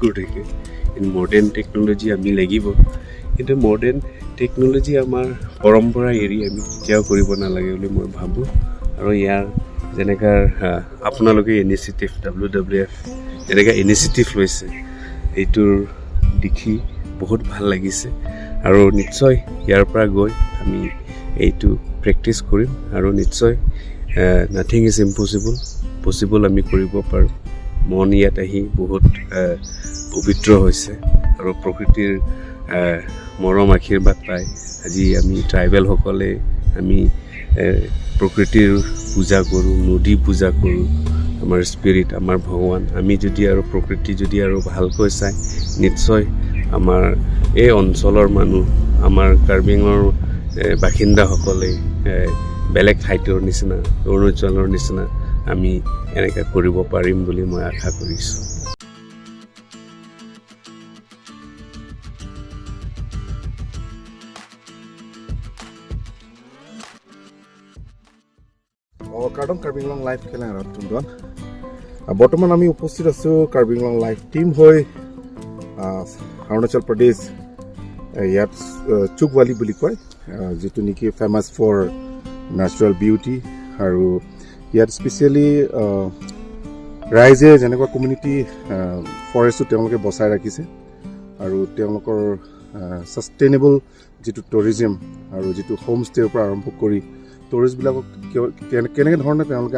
কৰি থাকে। Modern technology আমি লাগিব, কিন্তু মডাৰ্ণ টেকন'লজি আমাৰ পৰম্পৰা এৰি আমি কেতিয়াও কৰিব নালাগে বুলি মই ভাবোঁ। আৰু ইয়াৰ যেনেকা আপোনালোকে ইনিচিয়েটিভ WWF যেনেকৈ ইনিচিয়েটিভ লৈছে, এইটোৰ দেখি বহুত ভাল লাগিছে। আৰু নিশ্চয় ইয়াৰ পৰা গৈ আমি এইটো প্ৰেক্টিচ কৰিম আৰু নিশ্চয় nothing is impossible, possible আমি কৰিব পাৰোঁ। মন ইয়াত আহি বহুত পবিত্ৰ হৈছে আৰু প্ৰকৃতিৰ মৰম আশীৰ্বাদ পাই আজি আমি ট্ৰাইবেলসকলে আমি প্ৰকৃতিৰ পূজা কৰোঁ, নদী পূজা কৰোঁ। আমাৰ স্পিৰিট, আমাৰ ভগৱান। আমি যদি আৰু প্ৰকৃতি যদি আৰু ভালকৈ চাই, নিশ্চয় আমাৰ এই অঞ্চলৰ মানুহ, আমাৰ কাৰ্বিঙৰ বাসিন্দাসকলে বেলেগ ঠাইতৰ নিচিনা, অৰুণাচলৰ নিচিনা আমি এনেকৈ কৰিব পাৰিম বুলি মই আশা কৰিছোঁ। কাৰ্ডং কাৰ্বি আংলং লাইভ খেলা তুন্দন। বৰ্তমান আমি উপস্থিত আছোঁ কাৰ্বি আংলং লাইভ টীম হৈ অৰুণাচল প্ৰদেশ, ইয়াত চুকৱালি বুলি কয়, যিটো নেকি ফেমাছ ফৰ নেচাৰেল বিউটি। আৰু ইয়াত স্পেচিয়েলি ৰাইজে যেনেকুৱা কমিউনিটি ফৰেষ্টটো তেওঁলোকে বচাই ৰাখিছে আৰু তেওঁলোকৰ ছাষ্টেইনেবল যিটো টুৰিজিম আৰু যিটো হোমষ্টেৰ পৰা আৰম্ভ কৰি টুৰিষ্টবিলাকক কিয় কেনেকৈ ধৰণে তেওঁলোকে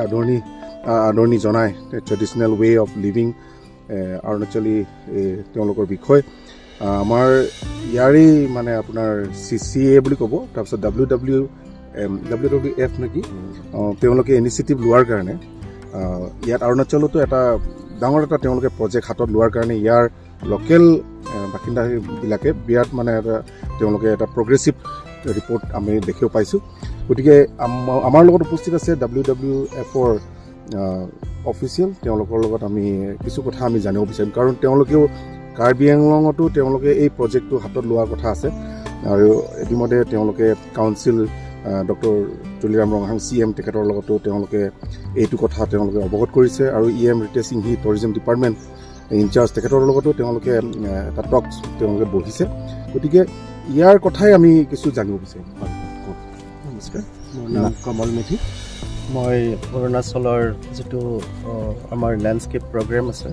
আদৰণি জনায়, ট্ৰেডিশ্যনেল ৱে অফ লিভিং অৰুণাচলী তেওঁলোকৰ বিষয় আমাৰ ইয়াৰেই মানে আপোনাৰ CCA বুলি ক'ব, তাৰপিছত WWF নেকি, তেওঁলোকে ইনিচিয়েটিভ লোৱাৰ কাৰণে ইয়াত অৰুণাচলতো এটা ডাঙৰ এটা তেওঁলোকে প্ৰজেক্ট হাতত লোৱাৰ কাৰণে ইয়াৰ লোকেল বাসিন্দাবিলাকে বিৰাট মানে এটা তেওঁলোকে এটা প্ৰগ্ৰেছিভ ৰিপৰ্ট আমি দেখিব পাইছোঁ। গতিকে আমাৰ লগত উপস্থিত আছে WWFৰ অফিচিয়েল, তেওঁলোকৰ লগত আমি কিছু কথা আমি জানিব বিচাৰিম, কাৰণ তেওঁলোকেও কাৰ্বি আংলঙতো তেওঁলোকে এই প্ৰজেক্টটো হাতত লোৱাৰ কথা আছে। আৰু ইতিমধ্যে তেওঁলোকে council doctor Tuliram Ronghang CM তেখেতৰ লগতো তেওঁলোকে এইটো কথা তেওঁলোকে অৱগত কৰিছে। আৰু EM Ritesh Inghi, tourism department in-charge, তেখেতৰ লগতো তেওঁলোকে এটা টক তেওঁলোকে বহিছে। গতিকে ইয়াৰ কথাই আমি কিছু জানিব বিচাৰিম। হয়, কওক। নমস্কাৰ, মোৰ নাম কমল মেধি। মই অৰুণাচলৰ যিটো আমাৰ লেণ্ডস্কেপ প্ৰগ্ৰেম আছে,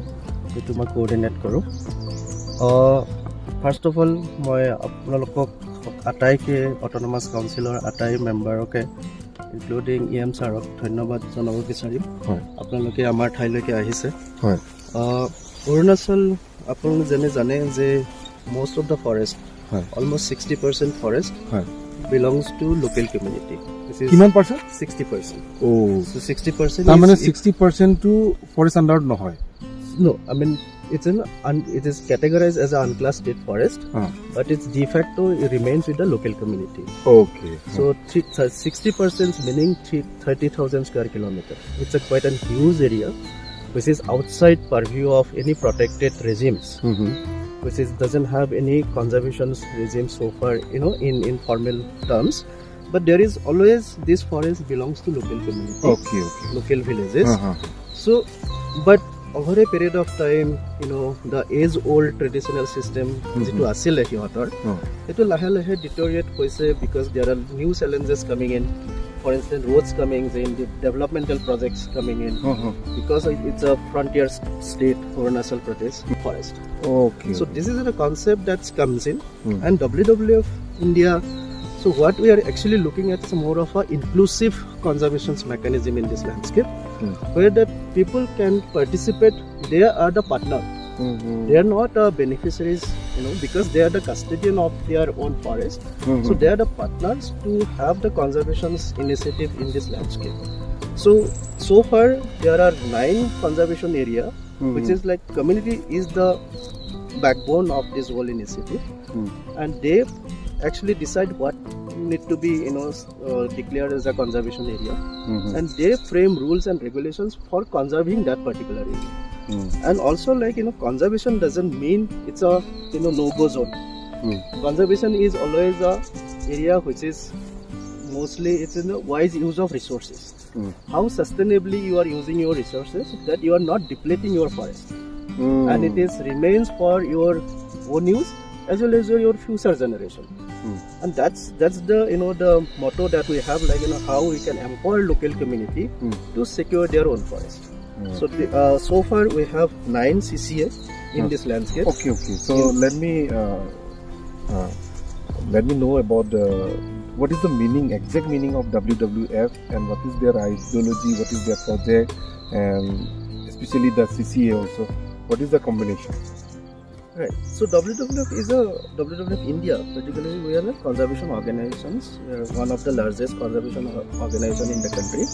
সেইটো মই কোঅৰ্ডিনেট কৰোঁ। ফাৰ্ষ্ট অফ অল মই আপোনালোকক আটাইকে, অট'নমাছ কাউন্সিলৰ আটাই মেম্বাৰকে, ইনক্লুডিং EM ছাৰক ধন্যবাদ জনাব বিচাৰিম। আপোনালোকে আমাৰ ঠাইলৈকে আহিছে। অৰুণাচল আপোনালোকে যেনে জানে যে most of the forest, almost 60% forest belongs to local community. কিমান পাৰ্চেণ্ট? 60%। অ'। 60%। তাৰমানে 60%টো ফৰেষ্ট আণ্ডাৰত নহয়? No, I mean it is categorized as an unclassed state forest, but it's de facto it remains with the local community. So 60% meaning 30,000 square kilometer. It's a quite a huge area, which is outside purview of any protected regimes, which is doesn't have any conservation regime so far, in formal terms. But there is always this forest belongs to local community, okay okay local villages. So, but over a period of time, the age old traditional system যিটো আছিলে সিহঁতৰ, সেইটো লাহে লাহে ডিটৰিয়েট হৈছে because there are new challenges coming in, for instance roads coming in, developmental projects coming in, because it's a frontier state, Arunachal Pradesh forest. So this is a concept that comes in, and WWF India. So what we are actually looking at is more of a inclusive conservation mechanism in this landscape, where that people can participate. They are the partner. They are not beneficiaries, because they are the custodian of their own forest. So they are the partners to have the conservation initiative in this landscape. So so far there are 9 conservation area, which is like community is the backbone of this whole initiative, and they actually decide what need to be declared as a conservation area, and they frame rules and regulations for conserving that particular area. And also, like, conservation doesn't mean it's a no go zone. Conservation is always a area which is mostly it's in the wise use of resources, how sustainably you are using your resources, that you are not depleting your forest. And it is remains for your own use as well as your future generation. And that's the you know the motto that we have, like how we can empower local community to secure their own forest. So far we have nine CCA in this landscape. Okay. So let me know about the what is the meaning, exact meaning of WWF, and what is their ideology, what is their project, and especially the CCA also. What is the combination? Right. So WWF is a WWF India, particularly we are a conservation organizations. We are one of the largest conservation organization in the country.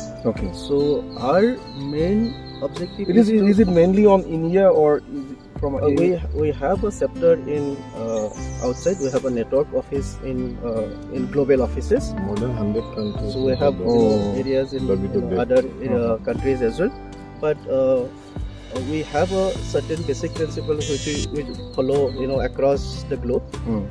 So our main objective It is to is it mainly on India or is it from We have a chapter in outside. We have a network office in global offices. More than 100 countries. So we have areas in WWF. Other countries as well. But we have a certain basic principle which we follow across the globe.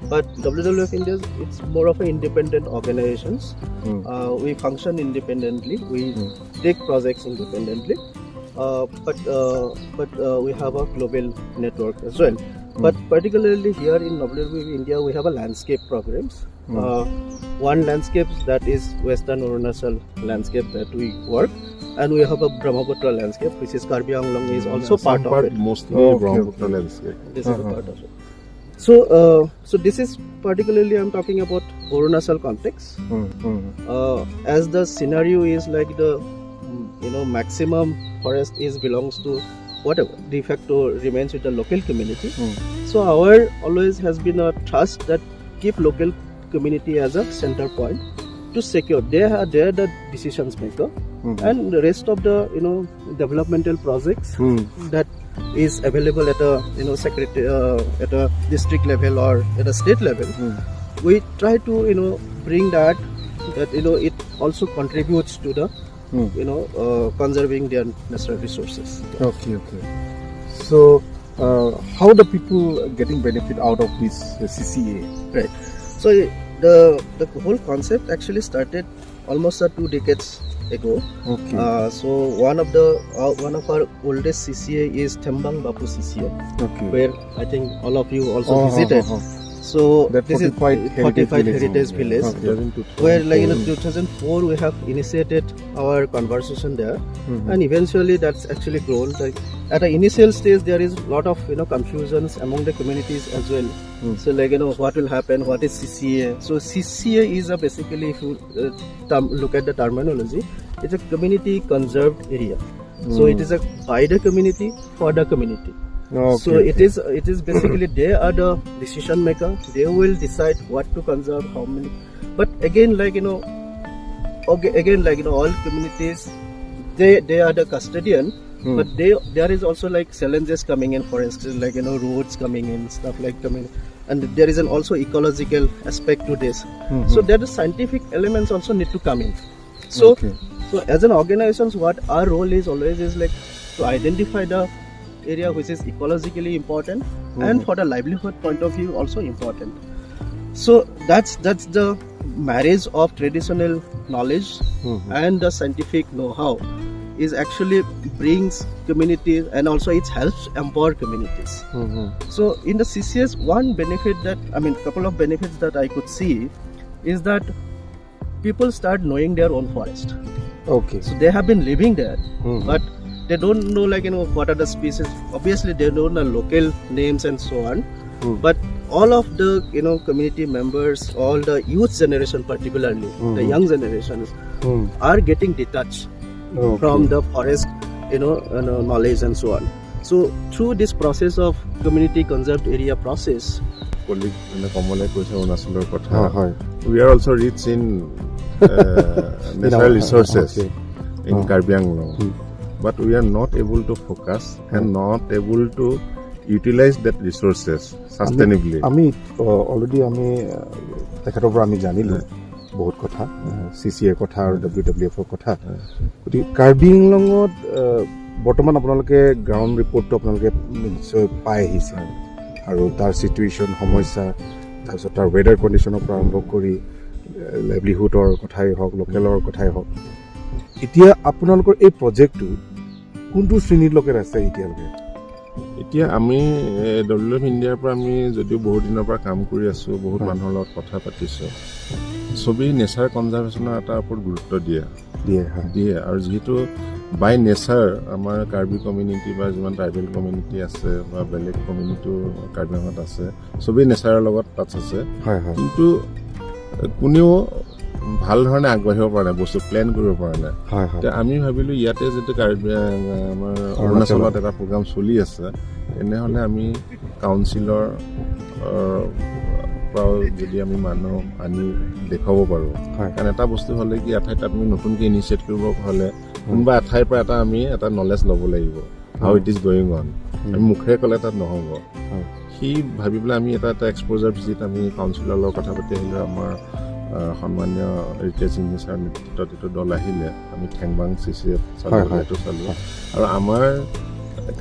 But WWF India, it's more of an independent organizations. We function independently. We take projects independently. But we have a global network as well. But particularly here in WWF India, we have a landscape programs. One landscape, that is Western Arunachal landscape that we work, and we have a Brahmaputra landscape, which is Karbi Anglong is also Some part of it. Mostly Brahmaputra landscape. This is a part of it. So this is particularly I'm talking about Arunachal context. As the scenario is like the maximum forest is belongs to whatever de facto remains with the local community. So our always has been a trust that keep local community as a center point to secure. They are the decisions maker, and the rest of the developmental projects that is available at a secretary at a district level or at a state level, we try to bring that it also contributes to the conserving their natural resources. Okay. So, how the people getting benefit out of this CCA? Right. So the whole concept actually started almost 2 decades ago. So one of our oldest CCA is Thembang Bapu CCA, where I think all of you also visited. So That this is fortified heritage fortified village. Heritage village, where like in 2004 we have initiated our conversation there, and eventually that's actually grown. Like at the initial stage, there is a lot of confusions among the communities as well. So like what will happen, what is CCA? So CCA is a basically, if you look at the terminology, it's a community conserved area. So it is a by the community for the community. So it is basically they are the decision maker. They will decide what to conserve, how many. But again, like okay, again like all communities, they are the custodian. But they there is also like challenges coming in. For instance, like roads coming in, stuff like coming, and there is an also ecological aspect to this. So there the scientific elements also need to come in. So so as an organization, what our role is always is like to identify the area which is ecologically important and for the livelihood point of view also important. So that's the marriage of traditional knowledge and the scientific know-how is actually brings communities and also it helps empower communities. So in the CCS, one benefit that, I mean, couple of benefits that I could see is that people start knowing their own forest. So they have been living there, but they don't know like what are the species. Obviously, they don't know local names and so on. But all of the community members, all the youth generation particularly, the young generations are getting detached from the forest, knowledge and so on. So through this process of community conserved area process, colleague মানে কমলে কৈছে অৰুণাচলৰ কথা। হয়। We are also rich in natural resources in Karbi Anglong, but we are not able to focus and not able to utilize that resources sustainably. আমি already আমি তেখেতৰ পৰা আমি জানিলোঁ বহুত কথা, চি চি এৰ কথা আৰু ডাব্লিউ ডাব্লিউ এফৰ কথা। গতিকে কাৰ্বি আংলঙত বৰ্তমান আপোনালোকে গ্ৰাউণ্ড ৰিপৰ্টটো আপোনালোকে নিশ্চয় পাই আহিছে আৰু তাৰ চিটুৱেশ্যন, সমস্যা, তাৰপিছত তাৰ ৱেডাৰ কণ্ডিশ্যনৰ পৰা আৰম্ভ কৰি লাইভলিহুডৰ কথাই হওক, লোকেলৰ কথাই হওক, এতিয়া আপোনালোকৰ এই প্ৰজেক্টটো কোনটো শ্ৰেণীৰ লোকেৰ আছে এতিয়ালৈকে? এতিয়া আমি ডব্লিউ এফ ইণ্ডিয়াৰ পৰা আমি যদিও বহুত দিনৰ পৰা কাম কৰি আছোঁ, বহুত মানুহৰ লগত কথা পাতিছোঁ, চবেই নেচাৰ কনজাৰ্ভেশ্যনৰ এটা ওপৰত গুৰুত্ব দিয়ে দিয়ে। আৰু যিহেতু বাই নেচাৰ আমাৰ কাৰ্বি কমিউনিটি বা যিমান ট্ৰাইবেল কমিউনিটি আছে বা বেলেগ কমিউনিটিও কাৰ্বি আংলঙত আছে, চবেই নেচাৰৰ লগত টাচ আছে, কিন্তু কোনেও ভাল ধৰণে আগবাঢ়িব পৰা নাই, বস্তু প্লেন কৰিব পৰা নাই। এতিয়া আমি ভাবিলোঁ ইয়াতে যিটো কাৰ্বি আমাৰ অৰুণাচলত এটা প্ৰগ্ৰাম চলি আছে, তেনেহ'লে আমি কাউন্সিলৰ পৰাও যদি আমি মানুহ আনি দেখুৱাব পাৰোঁ। কাৰণ এটা বস্তু হ'লে কি, এঠাইত আমি নতুনকৈ ইনিচিয়েট কৰিব হ'লে কোনোবা এঠাইৰ পৰা এটা আমি এটা নলেজ ল'ব লাগিব, how it is going on. আমি মুখেৰে ক'লে তাত নহ'ব। সি ভাবি পেলাই আমি এটা এটা এক্সপ'জাৰ ভিজিট আমি কাউন্সিলৰ লগত কথা পাতি আহিলোঁ। আমাৰ সন্মানীয় ৰিতেশ সিংহ ছাৰৰ নেতৃত্বত এইটো দল আহিলে, আমি থেংবাং চি চি এফ চালোঁ, সেইটো চালোঁ। আৰু আমাৰ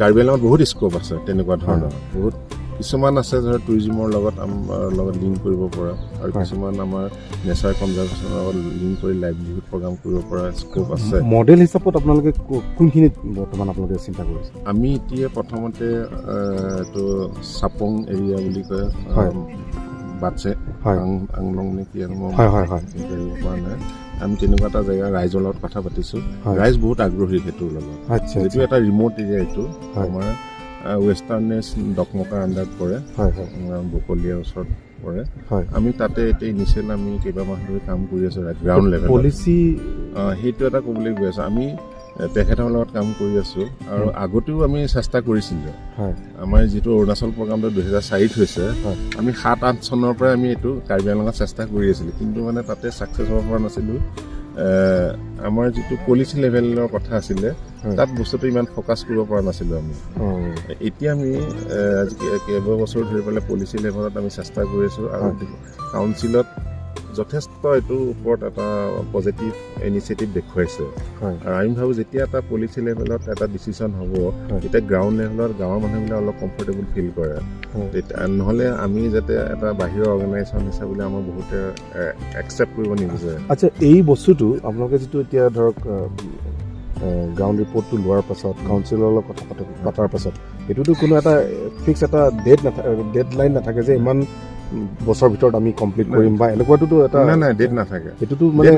কাৰ্বি আংলঙত বহুত স্ক'প আছে তেনেকুৱা ধৰণৰ, বহুত কিছুমান আছে ধৰক টুৰিজিমৰ লগত আমাৰ লগত লিংক কৰিব পৰা, আৰু কিছুমান আমাৰ নেচাৰ কনজাৰ্ভেশ্যনৰ লগত লিংক কৰি লাইভলিহুড প্ৰগ্ৰাম কৰিব পৰা স্ক'প আছে। মডেল হিচাপত আপোনালোকে কোনখিনিত বৰ্তমান আপোনালোকে চিন্তা কৰিছে? আমি এতিয়া প্ৰথমতে এইটো চাপং এৰিয়া বুলি কয়, বাটছে আংলং নে কি আৰু মই কৰিব পৰা নাই। আমি তেনেকুৱা এটা জেগা ৰাইজৰ লগত কথা পাতিছোঁ, ৰাইজ বহুত আগ্ৰহী সেইটোৰ লগত। যিটো এটা ৰিম'ট এৰিয়া, এইটো আমাৰ ৱেষ্টাৰ্ণ ডকমকাৰ আণ্ডাৰত পৰে, বকলীয়াৰ ওচৰত পৰে। আমি তাতে এতিয়া ইনিচিয়েল আমি কেইবামাহ ধৰি কাম কৰি আছোঁ গ্ৰাউণ্ড লেভেল পলিচি। সেইটো এটা ক'বলৈ গৈ আছোঁ, আমি তেখেতৰ লগত কাম কৰি আছোঁ। আৰু আগতেও আমি চেষ্টা কৰিছিলোঁ। আমাৰ যিটো অৰুণাচল প্ৰগ্ৰামটো 2004 হৈছে, আমি 7-8 চনৰ পৰাই আমি এইটো কাৰ্বি আংলঙত চেষ্টা কৰি আছিলোঁ, কিন্তু মানে তাতে ছাকচেছ হ'ব পৰা নাছিলোঁ। আমাৰ যিটো পলিচি লেভেলৰ কথা আছিলে তাত বস্তুটো ইমান ফ'কাছ কৰিব পৰা নাছিলোঁ আমি। এতিয়া আমি আজি কেইবাবছৰ ধৰি পেলাই পলিচি লেভেলত আমি চেষ্টা কৰি আছোঁ, আৰু কাউন্সিলত যথেষ্ট এইটোৰ ওপৰত এটা পজিটিভ ইনিচিয়েটিভ দেখুৱাইছে। আৰু আমি ভাবোঁ যেতিয়া এটা পলিচি লেভেলত এটা ডিচিশ্যন হ'ব, তেতিয়া গ্ৰাউণ্ড লেভেলত গাঁৱৰ মানুহবিলাক অলপ কমফৰ্টেবল ফিল কৰে। তেতিয়া নহ'লে আমি যাতে এটা বাহিৰৰ অৰ্গেনাইজেশ্যন হিচাপে আমাৰ বহুতে একচেপ্ট কৰিব নিবিচাৰে। আচ্ছা, এই বস্তুটো আপোনালোকে যিটো এতিয়া ধৰক গ্ৰাউণ্ড ৰিপৰ্টটো লোৱাৰ পাছত কাউন্সিলৰ লগত কথা পতাৰ পাছত, এইটোতো কোনো এটা ফিক্স এটা ডেট নাথাকে, ডেড লাইন নাথাকে যে ইমান বছৰ ভিতৰত আমি কমপ্লিট কৰিম বা এনেকুৱাটোতো এটা নাই, ডেট নাথাকে। সেইটোতো মানে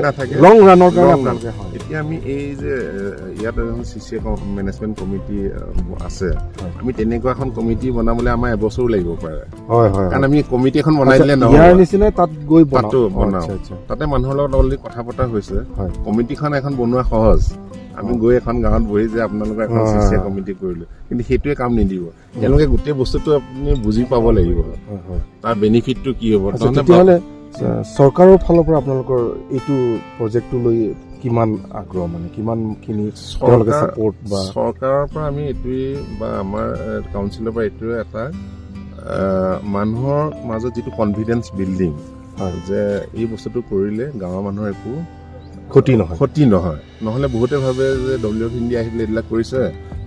লং ৰানৰ কাৰণে আপোনালোকে। এতিয়া আমি এই যে ইয়াত এখন চি চি এ মেনেজমেণ্ট কমিটি আছে, আমি তেনেকুৱা এখন কমিটি বনাবলৈ আমাৰ এবছৰো লাগিব পাৰে। হয় হয়, কাৰণ আমি কমিটি এখন বনাই দিলে নহয়, ইয়াৰ নিচিনাই তাত গৈ বনাওঁ। তাতে মানুহৰ লগত অলৰেডি কথা পতা হৈছে। কমিটিখন এখন বনোৱা সহজ, আমি গৈ এখন গাঁৱত বহি যে আপোনালোকৰ এখন চি চি এ কমিটি কৰিলোঁ, কিন্তু সেইটোৱে কাম নিদিব। তেওঁলোকে গোটেই বস্তুটো আপুনি বুজি পাব লাগিব, তাৰ বেনিফিটটো কি হ'ব। তেতিয়াহ'লে চৰকাৰৰ ফালৰ পৰা আপোনালোকৰ এইটো প্ৰজেক্টটো লৈ কিমান আগ্ৰহ, মানে কিমানখিনি তেওঁলোকে ছাপৰ্ট বা চৰকাৰৰ পৰা আমি এইটোৱে বা আমাৰ কাউন্সিলৰ পৰা এইটোৱে এটা মানুহৰ মাজত যিটো কনফিডেঞ্চ বিল্ডিং, যে এই বস্তুটো কৰিলে গাঁৱৰ মানুহৰ একো ক্ষতি নহয়। নহ'লে বহুতে ভাবে যে ডব্লিউ এফ ইণ্ডিয়া আহি পেলাই এইবিলাক কৰিছে,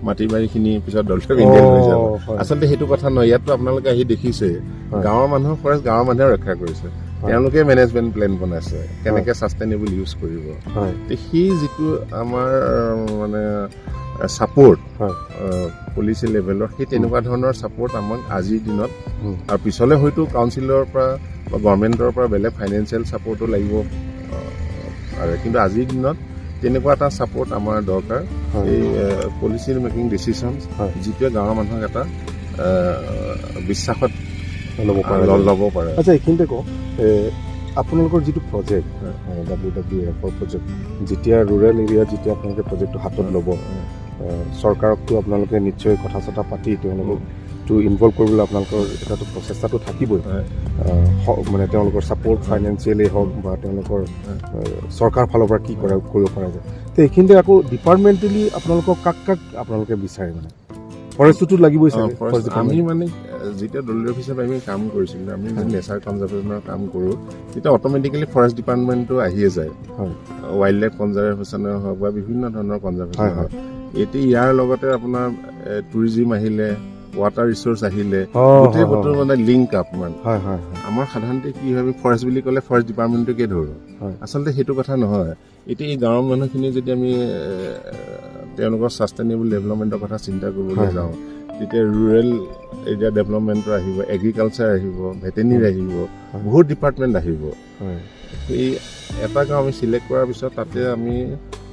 মাটি বাৰীখিনি পিছত ডব্লিউ এফ ইণ্ডিয়া লৈ যাব। আচলতে সেইটো কথা নহয়। ইয়াততো আপোনালোকে আহি দেখিছে, গাঁৱৰ মানুহৰ ফৰেষ্ট গাঁৱৰ মানুহে ৰক্ষা কৰিছে, তেওঁলোকে মেনেজমেণ্ট প্লেন বনাইছে কেনেকৈ ছাষ্টেইনেবল ইউজ কৰিব। সেই যিটো আমাৰ মানে ছাপৰ্ট পলিচি লেভেলৰ, সেই তেনেকুৱা ধৰণৰ ছাপৰ্ট আমাক আজিৰ দিনত আৰু পিছলৈ হয়তো কাউন্সিলৰ পৰা বা গভৰ্ণমেণ্টৰ পৰা বেলেগ ফাইনেন্সিয়েল ছাপৰ্টো লাগিব আৰু, কিন্তু আজিৰ দিনত তেনেকুৱা এটা ছাপৰ্ট আমাৰ দৰকাৰ। এই পলিচি মেকিং ডিচিশ্যন যিটোৱে গাঁৱৰ মানুহক এটা বিশ্বাসত ল'ব পাৰে। আচ্ছা, এইখিনিতে কওঁ, আপোনালোকৰ যিটো প্ৰজেক্ট ডাব্লিউ ডাব্লিউ এফৰ প্ৰজেক্ট, যেতিয়া ৰুৰেল এৰিয়াত যেতিয়া আপোনালোকে প্ৰজেক্টটো হাতত ল'ব, চৰকাৰকতো আপোনালোকে নিশ্চয় কথা চথা পাতি তেওঁলোকক ইনভলভ কৰিবলৈ আপোনালোকৰ এটাতো প্ৰচেষ্টাটো থাকিবই, মানে তেওঁলোকৰ ছাপৰ্ট ফাইনেন্সিয়েলি হওক বা তেওঁলোকৰ চৰকাৰ ফালৰ পৰা কি কৰিব পৰা যায়। তো এইখিনিতে আকৌ ডিপাৰ্টমেণ্টেলি আপোনালোকক কাক কাক আপোনালোকে বিচাৰে, মানে ফৰেষ্টটোতো লাগিবই চাগে। আমি মানে যেতিয়া দলীয় হিচাপে আমি কাম কৰিছিলোঁ, আমি নেচাৰ কনজাৰ্ভেশ্যনৰ কাম কৰোঁ, তেতিয়া অট'মেটিকেলি ফৰেষ্ট ডিপাৰ্টমেণ্টটো আহিয়ে যায়, ৱাইল্ড লাইফ কনজাৰ্ভেশ্যনৰ হওক বা বিভিন্ন ধৰণৰ কনজাৰ্ভেশ্যন হওক। এতিয়া ইয়াৰ লগতে আপোনাৰ টুৰিজিম আহিলে, ৱাটাৰ ৰিচোৰ্চ আহিলে, গোটেই বস্তু মানে লিংক আপ। মানে আমাৰ সাধাৰণতে কি হয়, আমি ফৰেষ্ট বুলি ক'লে ফৰেষ্ট ডিপাৰ্টমেণ্টটোকে ধৰোঁ, আচলতে সেইটো কথা নহয়। এতিয়া এই গাঁৱৰ মানুহখিনি যদি আমি তেওঁলোকৰ ছাষ্টেইনেবল ডেভেলপমেণ্টৰ কথা চিন্তা কৰিবলৈ যাওঁ, তেতিয়া ৰুৰেল এৰিয়া ডেভেলপমেণ্টৰ আহিব, এগ্ৰিকালচাৰ আহিব, ভেটেনেৰী আহিব, বহুত ডিপাৰ্টমেণ্ট আহিব। সেই এটা গাঁও আমি চিলেক্ট কৰাৰ পিছত তাতে আমি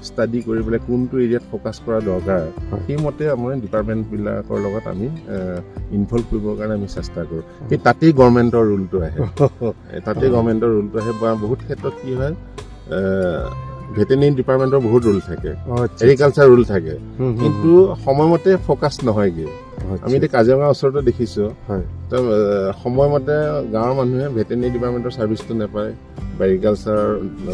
ষ্টাডি কৰি পেলাই কোনটো এৰিয়াত ফ'কাছ কৰা দৰকাৰ, সেইমতে আমাৰ ডিপাৰ্টমেণ্টবিলাকৰ লগত আমি ইনভল্ভ কৰিবৰ কাৰণে আমি চেষ্টা কৰোঁ। সেই তাতেই গভৰ্ণমেণ্টৰ ৰোলটো আহে, তাতেই গভৰ্ণমেণ্টৰ ৰোলটো আহে। বা বহুত ক্ষেত্ৰত কি হয়, ভেটেনেৰী ডিপাৰ্টমেণ্টৰ বহুত ৰোল থাকে, এগ্ৰিকালচাৰ ৰোল থাকে, কিন্তু সময়মতে ফ'কাছ নহয়গৈ। আমি এতিয়া কাজিৰঙাৰ ওচৰতে দেখিছোঁ, তো সময়মতে গাঁৱৰ মানুহে ভেটেনেৰী ডিপাৰ্টমেণ্টৰ ছাৰ্ভিচটো নাপায় বা এগ্ৰিকালচাৰ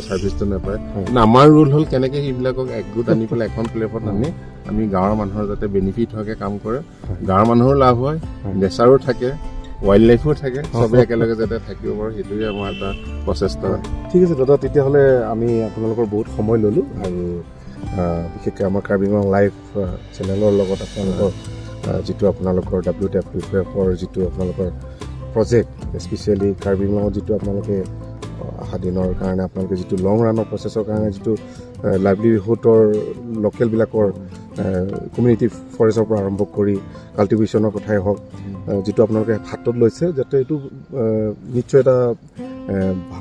ছাৰ্ভিচটো নাপায়। কিন্তু আমাৰ ৰোল হ'ল কেনেকৈ সেইবিলাকক একগোট আনি পেলাই এখন প্লেটফৰ্মত আনি আমি গাঁৱৰ মানুহৰ যাতে বেনিফিট হোৱাকৈ কাম কৰে, গাঁৱৰ মানুহৰো লাভ হয়, নেচাৰো থাকে, ৱাইল্ড লাইফো থাকে, চবেই একেলগে যাতে থাকিব পাৰোঁ, সেইটোৱে আমাৰ এটা প্ৰচেষ্টা। ঠিক আছে দাদা, তেতিয়াহ'লে আমি আপোনালোকৰ বহুত সময় ল'লোঁ আৰু বিশেষকৈ আমাৰ কাৰ্বি আংলং লাইভ চেনেলৰ লগত আপোনালোকৰ যিটো আপোনালোকৰ WWFৰ যিটো আপোনালোকৰ প্ৰজেক্ট, স্পেচিয়েলি কাৰ্বি আংলঙত যিটো আপোনালোকে অহা দিনৰ কাৰণে আপোনালোকে যিটো লং ৰানৰ প্ৰচেছৰ কাৰণে যিটো লাইভলিহুডৰ লোকেলবিলাকৰ কমিউনিটি ফৰেষ্টৰ পৰা আৰম্ভ কৰি কাল্টিভেশ্যনৰ কথাই হওক, যিটো আপোনালোকে হাতত লৈছে, যাতে এইটো নিশ্চয় এটা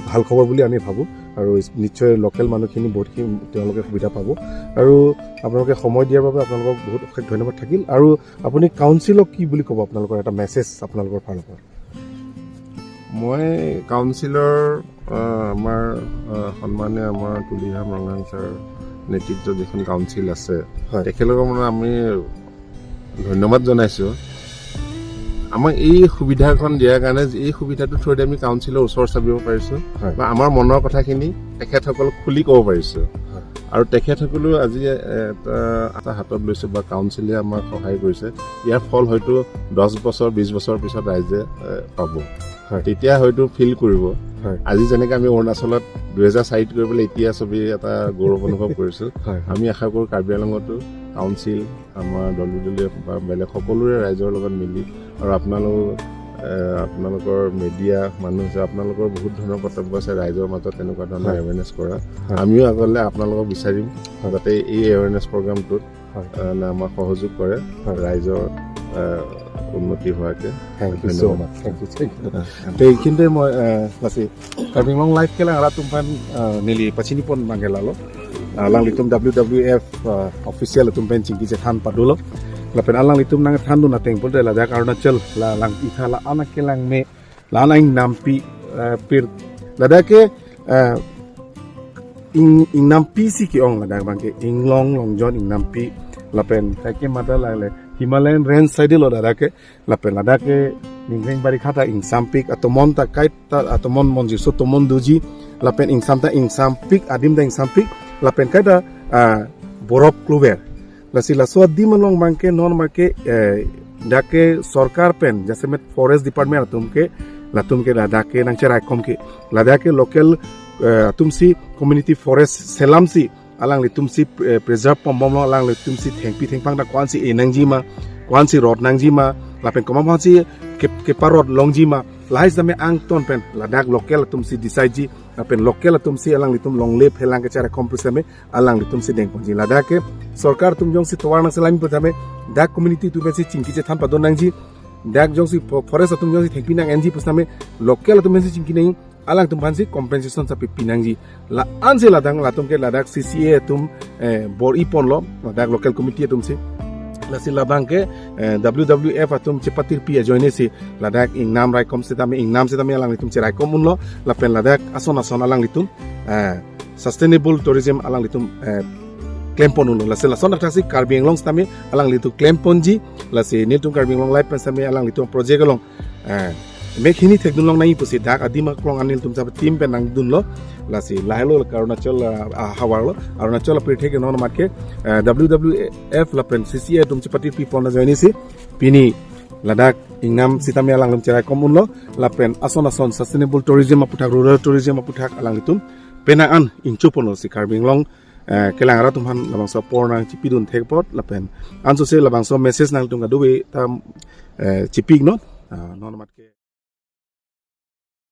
ভাল খবৰ বুলি আমি ভাবোঁ আৰু নিশ্চয় লোকেল মানুহখিনি বহুতখিনি তেওঁলোকে সুবিধা পাব। আৰু আপোনালোকে সময় দিয়াৰ বাবে আপোনালোকক বহুত অশেষ ধন্যবাদ থাকিল। আৰু আপুনি কাউন্সিলক কি বুলি ক'ব, আপোনালোকৰ এটা মেছেজ আপোনালোকৰ ফালৰ পৰা? মই কাউন্সিলৰ আমাৰ সন্মানীয় আমাৰ তুলিৰাম ৰংহাং ছাৰ নেতৃত্বত যিখন কাউন্সিল আছে, তেখেতলোকক মানে আমি ধন্যবাদ জনাইছোঁ আমাক এই সুবিধাখন দিয়াৰ কাৰণে। এই সুবিধাটোৰ থ্ৰুদি আমি কাউন্সিলৰ ওচৰ চাপিব পাৰিছোঁ বা আমাৰ মনৰ কথাখিনি তেখেতসকলক খুলি ক'ব পাৰিছোঁ। আৰু তেখেতসকলেও আজি এটা হাতত লৈছে বা কাউন্সিলে আমাক সহায় কৰিছে। ইয়াৰ ফল হয়তো 10 বছৰ 20 বছৰৰ পিছত ৰাইজে পাব, তেতিয়া হয়তো ফিল কৰিব। আজি যেনেকৈ আমি অৰুণাচলত 2004ত গৈ পেলাই এতিয়া চবেই এটা গৌৰৱ অনুভৱ কৰিছোঁ, আমি আশা কৰোঁ কাৰ্বি আংলঙতো কাউন্সিল, আমাৰ ডব্লিউ বা বেলেগ সকলোৰে ৰাইজৰ লগত মিলি আৰু আপোনালোকৰ মিডিয়া মানুহ আছে, আপোনালোকৰ বহুত ধৰণৰ কৰ্তব্য আছে ৰাইজৰ মাজত তেনেকুৱা ধৰণৰ এৱেৰনেছ কৰা। আমিও আগলৈ আপোনালোকক বিচাৰিম যাতে এই এৱেৰনেছ প্ৰগ্ৰামটোত আমাক সহযোগ কৰে, ৰাইজৰ উন্নতি হোৱাকৈ। Thank you so much, thank you, thank you. তো এইখিনিতে মই lasi Karbi Anglong live kelang ala tumpan nili pachini pon mangelalo alang litum WWF official tumpen chingki che than padulo lapen alang litum nang than du nateng pol la dak Arunachal la lang itha la anak kelang me la alang nampi pir ladake ing ing nampi si ki ong ladak bangke ing long long jon ing nampi lapen take mata la le Himalayan range side lo ladake lapen ladake ningreng bari khata ing sampik atomon ta kait ta atomon monji so tomon duji lapen ing samta ing sampik adim da ing sampik lapen kaita borop kluber lasi laso dim long bangke non marke dake sarkar pen jase met forest department atumke latumke ladake nang cherai komke ladake local atumsi community forest selamsi alang le tumsi preserve pom bom alang le tumsi thengpi thengpang da kwansi e nangji ma kwansi rod nangji ma lapen komam si ke ke parot longji ma lahai same ang ton pen ladak local tumsi decide ji lapen local tumsi alang litum longle phelang ke chara kompus same alang litum si deng ponji ladake sarkar tum jong si towar nang selami pethame dak community tu si chingki che than padon nangji dak jong si forest tum jong si thengpi nang ng pusame local tum si chingki nang alang tum phansi compensation sa pinangji la anse ladang latum ke ladak CCA tum bor ipon lo ladak local committee tum si lasi labang ke WWF atum chepatir pi join si ladak ing nam rai kom se tame ing nam se tame alang litum che rai kom unlo lapen ladak ason ason alang litum sustainable tourism alang litum claim pon unlo lasi lason athasi Karbi Anglong stame alang litum claim ponji lasi niltum Karbi Anglong life pen stame alang litum project along mekhini thekdun long nai pusi dak adima klong anil tum sab team pen nang dun lo lasi lahelo Arunachal hawar lo Arunachal pir theke non matke WWF lapen CCA tum chipati pi pon join si pini Ladakh ingnam sitami alang lum cherai komun lo lapen ason ason sustainable tourism aputhak rural tourism aputhak alang litum pena an inchu pon lo si Karbi Anglong kelang ara tumhan labang so por nang chipidun thekpot lapen anso se labang so message nang tum ga duwe tam chipig no non matke.